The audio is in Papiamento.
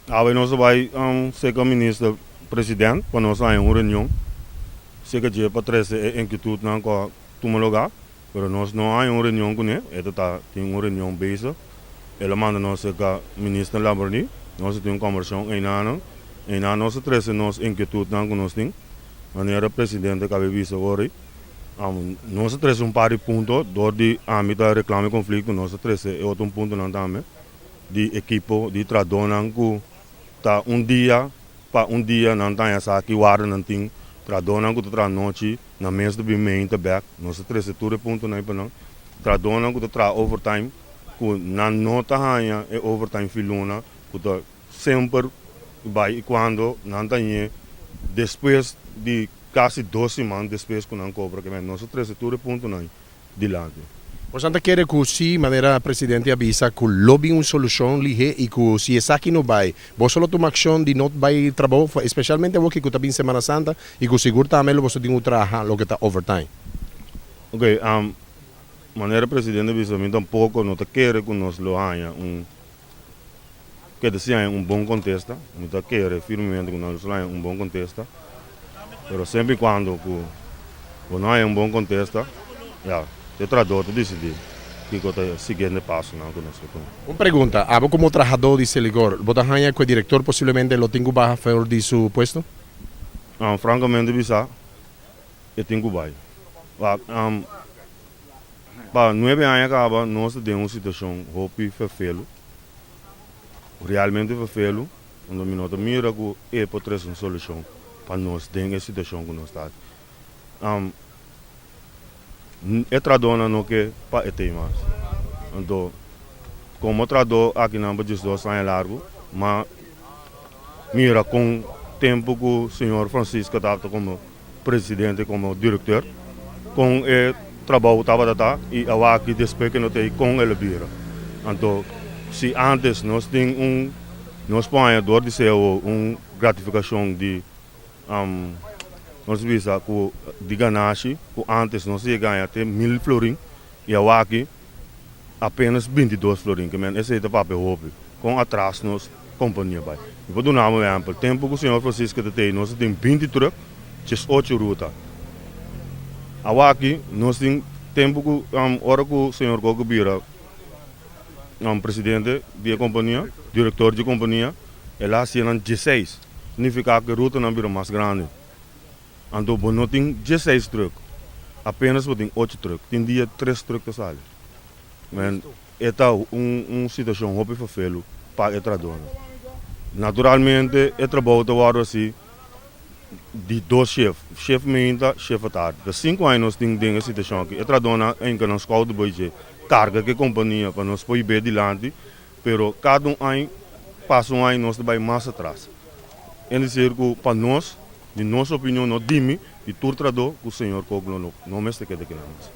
Awe nos a bai serka minister president pa nos haña un reunion serka dje pa trese e inkietudnan ku a tuma lugá, pero nos no haña un reunion kuné, e ta ta tin un reunion bezig. El a manda nos serka minister Lambernie, nos a tin un kombersashon einanan, einan nos a trese nos inkietudnan ku nos tin, manera presidente kabe bisa ora ei. Nos a trese un par di punto dor di ami ta reklama e konflikto, nos a trese e otro puntonan tambe. Di ekipo di trahadónan ku ta un dia pa un dia nan ta haña sa ki warda nan tin, trahadónan ku ta traha nochi nan mes ta bin meinta bèk, nos ta trese tur e puntonan ei pa nan, trahadónan ku ta traha overtime ku nan no ta haña e overtime fi luna ku ta semper bai i kuando nan ta hañ'é despues di kasi dos siman despues ku nan kobra, nos ta trese tur e puntonan ei. dilanti. Bosan ta kere ku si, manera presidente a bisa, ku lo bin un solushon lihé i ku si esaki no bai, boso lo tuma akshon di no bai trabou, espeshalmente awoki ku ta bin Semana Santa i ku sigur tambe lo boso tin ku traha loke ta overtime? Ok, manera presidente a bisa mi tampoko no ta kere ku nos lo haña un, keda sin haña un bon kontesta, mi ta kere firmemente ku nos lo haña un bon kontesta. Pero semper y cuando cu bo no haya un bon contesta, ya, e trahador ta dicidi kico ta e siguiente pasonan cu nos ta tuma. Un pregunta, abo como trahador di Seligor, bo ta haya cu e director posiblemente lo tin cu baha for di su puesto? Francamente bisa, e tin cu bay. Pa nuebe aña caba nos ta den un situacion hopi ferfelu, realmente ferfelu. Unda mi no ta mira ku e por trese un solushon pa nos den e situashon ku nos ta aki. E trahadónan no ke pa e tei mas. Anto, komo trahadó akinan pa 12 aña largu, m'a mira kon tempu ku señor Francisca tabata komo presidente, komo direktor, kon e trabou tabata ta i awaki despues ke no ta ei kon el a bira. Anto si antes nos tin un nos por haña dor di cao un gratifikashon di nos bisa ku di ganashi ku antes nos a yega haña te 1000 florin i awaki apenas 22 florin ke men esei ta papia hopi kon atras nos kompania bai. Mi por duna bo un ehèmpel, tempu ku señor Francisco ta tei nos a tin 20 trùk, 18 ruta. Awaki nos tin tempu ku ora ku señor Coco bira presidente di e kompania, direktor di e kompania, el a hasié nan 16, signifiká ku e rutanan bira mas grandi. Anto bo no tin 16 trùk, apenas bo tin ocho trùk, tin dia tres trùk ta sali. Men e ta un situashon hopi ferfelu pa e trahadónan. Naturalmente e trabou ta wòrdu hasi di dos shef, shef meinta, shef atardi. Ta sinku aña nos tin den e situashon aki. E trahadónan a hinka nan skouder bai dje karga ku e kompania pa nos por hib'é dilanti, pero kada un aña pasa un aña nos ta bai mas atras. Es desir ku pa nos, di nos opinion, no di mi, di tur trahadó, ku señor Kook lo no mester keda kinan mas.